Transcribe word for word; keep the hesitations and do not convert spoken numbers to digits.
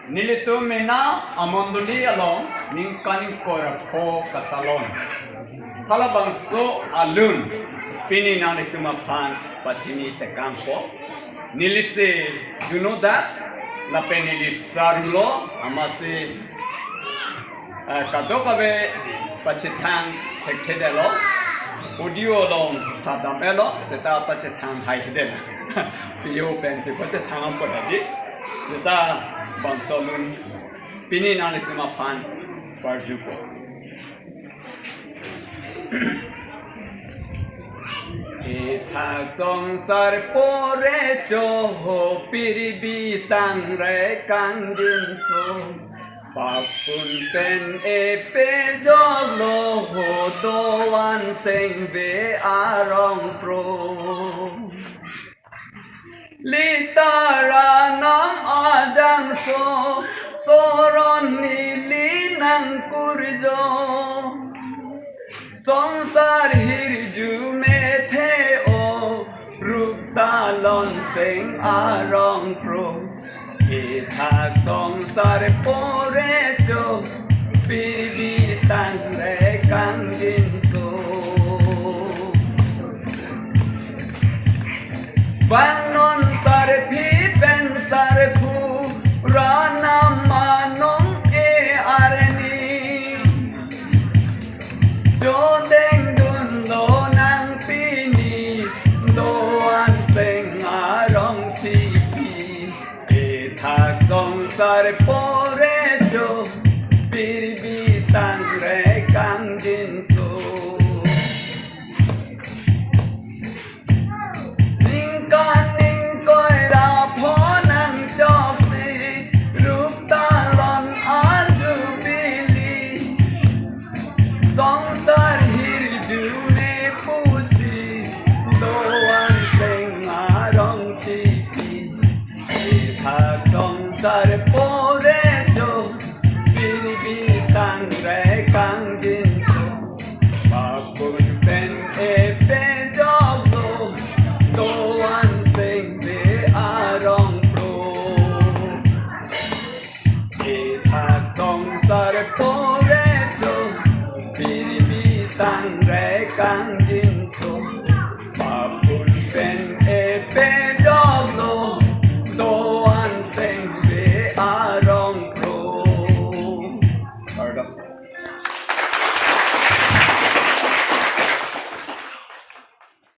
Nelitum mena amondoli along ningkan ingkoi ra pho katalon. Halabangso alun pini nanglitum aphan pachini tekangpo. Nelisi Juno Dak lapen neli Sarulo, amatsi, eh, kadokave pachethang thekthedetlo. Audio along thadam-etlo, seta pachethang haihedetlo. Pio pensi pachethang ampot adi. Seta bangso alun pini nanglitum aphan parjupo. Ethak songsar pore cho ho, pirbi tangrai kangjinso. Papun pen epejoklo ho, doan sengve arong pro. Litar anam ajangso, soron neli nangkurjo. Songsar hirjume the-o, ruktalon seng arong pro. Ethak songsar pore cho, pirbi tangrai kangjinso. Vangnon sarpi pen sarpo, ranam anong e arni. Jodeng dunlo nang pini, doan seng arong chipi. Ethak songsar pore cho, pirbi tangrai kangjinso. Ningkan ingkoi ra pho nangchoksi, ruktalon ajubili. Songsar hirjume pusi, doan seng arong chipi. Ethak songsar